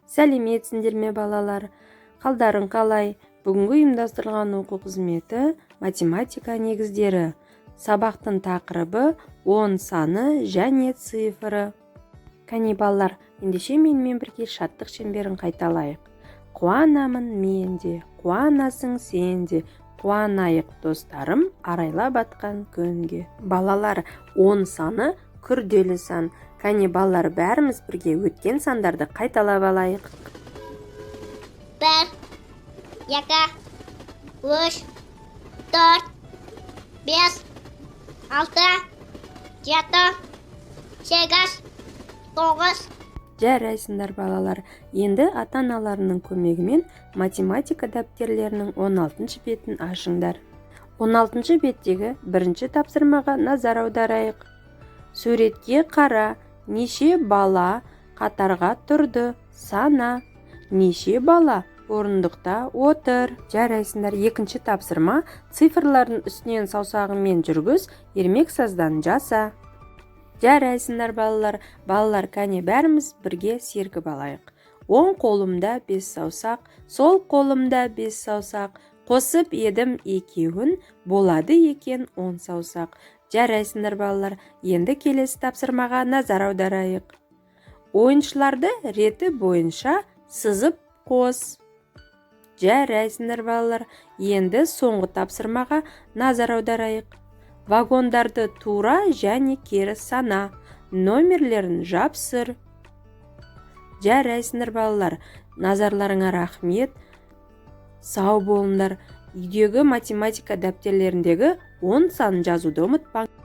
Сәлеметсіңдер ме, балалар? Қалдарың қалай? Бүгінгі ұйымдастырылған оқу қызметі: математика негіздері. Сабақтың тақырыбы: 10 саны және цифры. Кәне, балалар, ендеше менімен бірге шаттық шеңберін қайталайық. Қуанамын мен де, қуанасың сен де, қуанайық, достарым, арайлап атқан күнге. Балалар, 10 саны күрделі сан. Кәне, балалар, бәріміз бірге өткен сандарды қайталап алайық. 1, 2, 3, 4, 5, 6, 7, 8, 9. Жарайсыңдар, балалар! Енді ата-аналарының көмегімен математика дәптерлерінің 16 бетін ашыңдар. 16 беттегі бірінші тапсырмаға назар аударайық. Суретке қара, неше бала қатарға тұрды? Сана. Неше бала орындықта отыр? Жарайсыңдар! Екінші тапсырма: цифрлардың үстінен саусағыңмен жүргіз, ермек саздан жаса. Жарайсыңдар, балалар! Балалар, кәне, бәріміз бірге сергіп алайық. Оң қолымда бес саусақ, сол қолымда бес саусақ, қосып едім екеуін, болады екен 10 саусақ. Жарайсыңдар, балалар! Енді келесі тапсырмаға назар аударайық. Ойыншыларды реті бойынша сызып қос. Жарайсыңдар, балалар! Енді соңғы тапсырмаға назар аударайық. Вагондарды тура және кері сана, номерлерін жапсыр. Жарайсыңдар, балалар! Назарларыңа рахмет, сау болыңдар! Үйдегі математика дәптерлеріндегі 10 санын жазуды ұмытпаңдар.